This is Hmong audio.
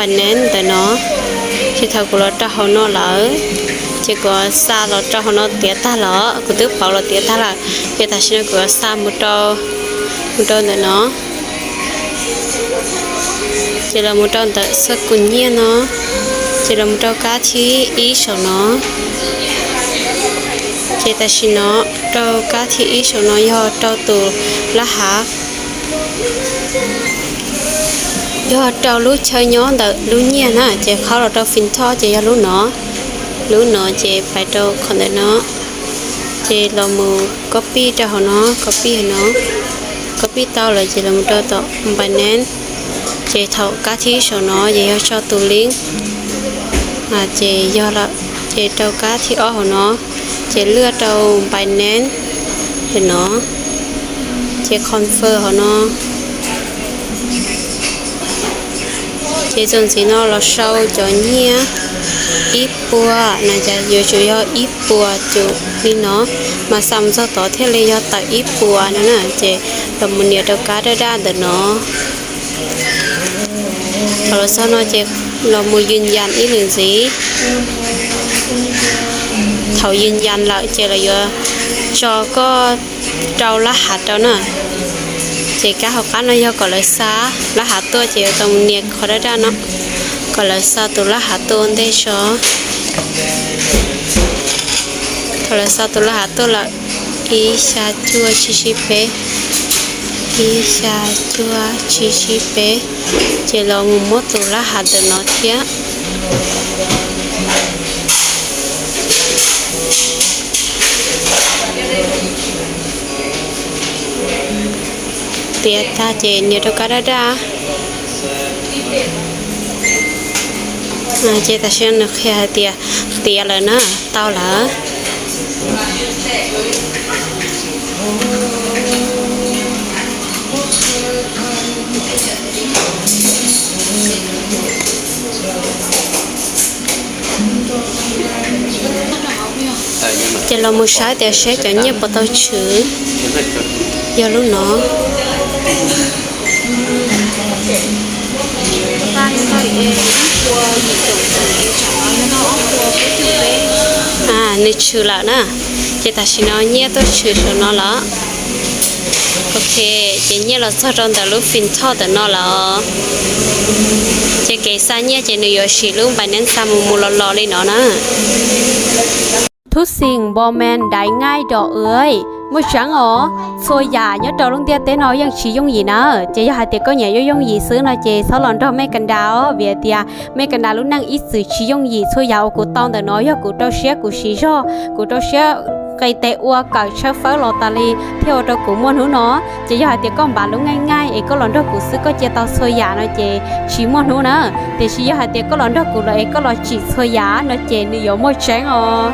Binance ntawm no. Ces thaum kuv los rau hauv no lawm, ces kuv xa los rau hauv no tiav tag los, kuv twb pauv los tiav tag lawm, ces tam sim no kuv xa mus rau, mus rau ntawm no. Ces los mus rau ntawm xab kum nyiaj no, ces los mus rau kab thib ib saum no. Ces tam sim no rau kab thib ib saum no yog rau tus lab hav, yog rau lub chaw nyob ntawm lub nyiaj na, ces qhov los rau FinTok ces yog lub no, lub no ces pais rau qhov ntawm no, ces los mus copy rau hauv no, copy hauv no, copy tau lawm ces los mus rau tom Binance, ces thaum kab thib saum no ces yog tso tus link, ces yog lawm, ces rau kab thib ob hauv no, ces lwaj rau Binance ntawm no, ces confirm hauv no. Ces txuas ntxiv no los sau cov nyiaj ib puas na, ces yuav tsum yog ib puas cum li no, mas xa mus txog tod thiaj li yog tawm ib puas no na, ces los mus nias rau kab daj daj ntawm no. Thaum los txog no ces los mus yws yas ib lwm ntxiv. Thaum yws yas lawm ces lawv yuav tso koj rau lab hav rau na. Ces kab hauv qab no yog kom lawv xa lab hav tuaj ces yuav tau mus nias qhov daj daj no, kom lawv xa tus lab hav tuaj ua ntej tso. Thaum lawv xa tus lab hav tuaj lawm, ib xya cuaj tsib sib peb, ib xya cuaj tsib sib peb, ces los mus muab tus lab hav ntawm no thiab. Tiav tag ces nias rau kab daj daj. Ces tam sim no nws qhia hais tias tiav lawm na, tau lawm. Ces los mus saib tias seb cov nyiaj puas tau tshwm. Yog lub no. Nws tshwm lawm na. Ces tam sim no nyiaj tuaj tshwm saum no lawm. Ok, ces nyiaj los txog rau ntawm lub FinTok ntawm no lawm. Ces kev xa nyiaj ces nws yuav siv lub Binance xa mus mus los los li no na. Thub xim npo me daiv ngaij dom ua muaj tseeb os. Txhua yam nyob rau lub ntiaj teb no yeej tsis yooj yim na. Ces yog hais tias koj nyiam yooj yooj yim xwb no ces txhob los nrog mej kas das os, vim hais tias mej kas das lub neej ib txwm tsis yooj yim. Txhua yam uas kuv tau ntawm no yog kuv rau siab kuv siv zog, kuv rau siab qe tes ua kawm tshawb fawb los tas li thiaj ua rau kuv muaj hnub no. Ces yog hais tias koj npam lub nyiaj ngaij es koj los nrog kuv xwb koj cia tau txhua yam no ces tsis muaj hnub na. Tiam sis yog hais tias koj los nrog kuv lawm es koj los tsim txhua yam no ces nws yuav muaj tseeb os.